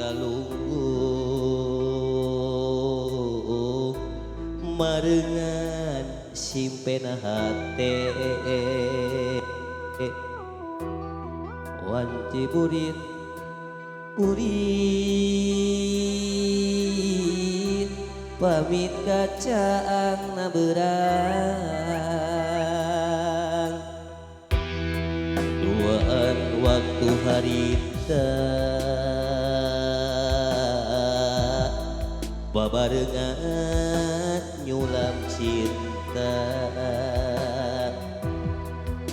Galunggung marengan simpena hate wanci burit burit pamit kacaang na berang duaan waktu harita babarengan nyulam cinta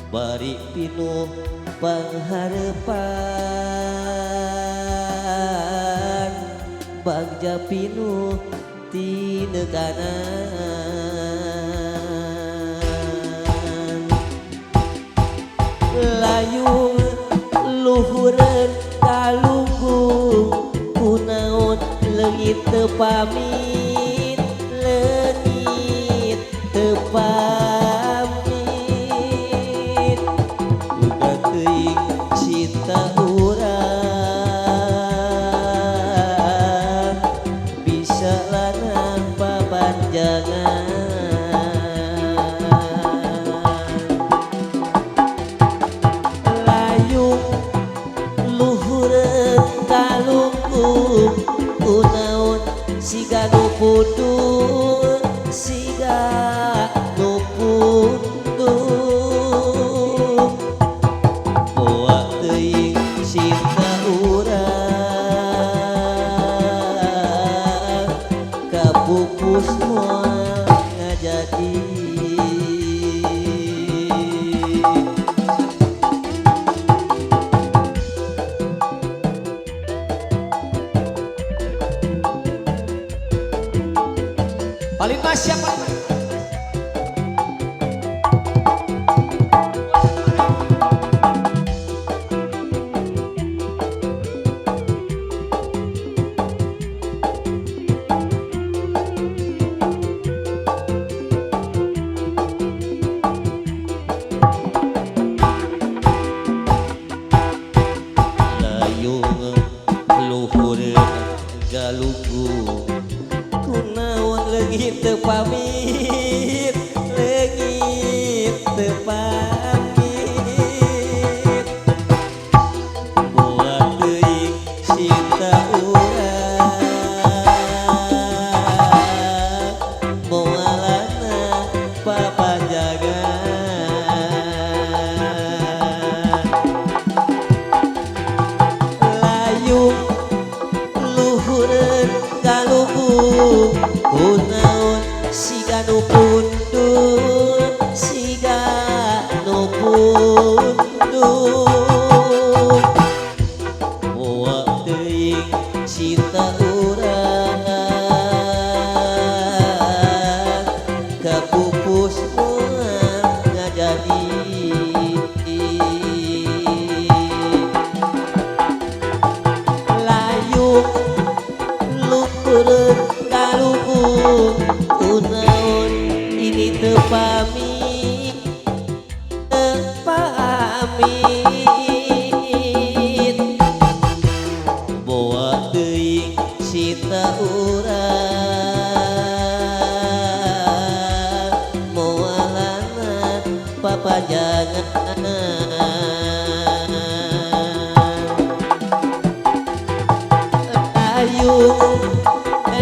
bari pinuh pangharepan bagja pinuh tinekanan layung luhureun kalunggung kunaon leungit teu pamit leungit teu pamit uga teuing cinta urang bisa lanang papanjangan layung luhureun kalunggung kunaon siga nu pundung siga nu pundung poa teuing cinta urang kapupus moal ngajadi. Paling mas siapa? Layung luhureun galunggung kunaon leungit teu pamit leungit teu pamit moal teuing cinta urang moalana papanjangan layung luhureun galunggung kunaon siga nu pundung siga nu pundung moal teuing cinta urang kapupus moal ngajadi. Layung luhureun kalunggung kunaon ini teu pamit teu pamit boa teuing cinta urang moalana papanjangan layung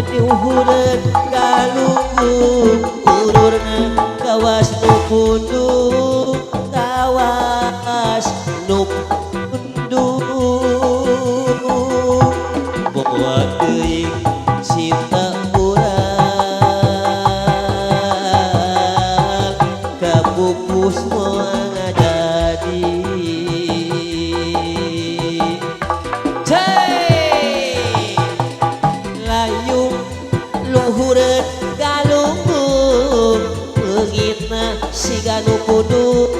diuhureun galunggung ururna kawas nu pundung kawas nu pundung boa teuing cinta urang kapupus moal ngajadi. Cey! Layung luhureun galunggung leungitna siga nu pundung.